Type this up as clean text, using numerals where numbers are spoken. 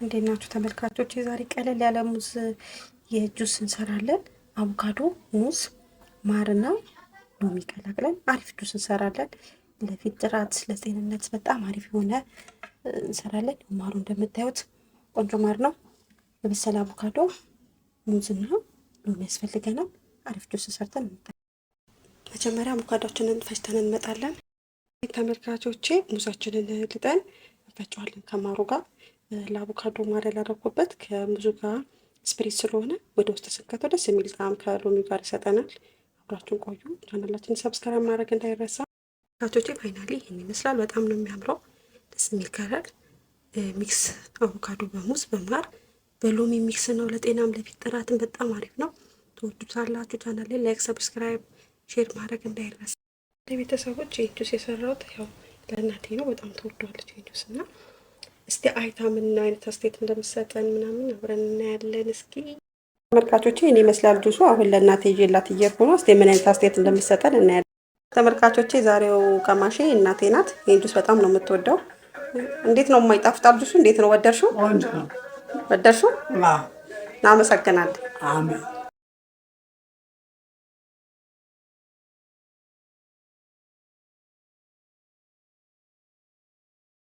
እንዴት ናችሁ ተመልካቾች? የዛሬ ቀለል ያለ ሙዝ የጁስ እንሰራለን። አቮካዶ፣ ሙዝ፣ ማርና ሎሚ ቀላቅለን አሪፍ ጁስ እንሰራለን። ለፊት ጥራት፣ ለጤንነት በጣም አሪፍ የሆነ እንሰራለን። ማሩ እንደምታዩት ቆንጆ ማር ነው። የበሰለ አቮካዶ፣ ሙዝና ሎሚ ያስፈልገናል። አሪፍ ጁስ ሰርተን መጀመሪያ አቮካዶችንን ፈጭተን እንመጣለን። ተመልካቾቼ፣ ሙዛችንን ልጠን እንፈጨዋለን ከማሩ ጋር። ለአቮካዶ ማር ያላደረኩበት ከሙዙ ጋር spread ስለሆነ ወደ ውስጥ ስንከተው ደስ የሚል ጣዕም ከሎሚው ጋር ይሰጠናል። አብራችሁን ቆዩ። ቻናላችንን subscribe ማድረግ እንዳይረሳ። ተመልካቾቼ፣ finally ይህን ይመስላል። በጣም ነው የሚያምረው። ደስ የሚል color mix አቮካዶ በሙዝ፣ በማር፣ በሎሚ mix ነው። ለጤናም ለፊት ጥራትም በጣም አሪፍ ነው። ትወዱታላችሁ። ቻናል ላይ like፣ subscribe፣ share ማድረግ እንዳይረሳ። ለቤተሰቦች ይህን ጁስ የሰራሁት ያው ለእናቴ ነው። በጣም ትወደዋለች ይህን ጁስ እና እስቲ አይታ ምን አይነት አስተያየት እንደምትሰጠን ምናምን አብረን እናያለን። እስኪ ተመልካቾቼ፣ እኔ ይመስላል ጁሱ። አሁን ለእናቴ ይዤላት እየሄድኩ ነው። እስቲ ምን አይነት አስተያየት እንደምትሰጠን እናያለን። ተመልካቾቼ፣ ዛሬው ቀማሼ እናቴ ናት። ይህን ጁስ በጣም ነው የምትወደው። እንዴት ነው የማይጣፍጣል ጁሱ? እንዴት ነው፣ ወደድሽው? ቆንጆ ነው። ወደድሽው? እናመሰግናለን። አሜን።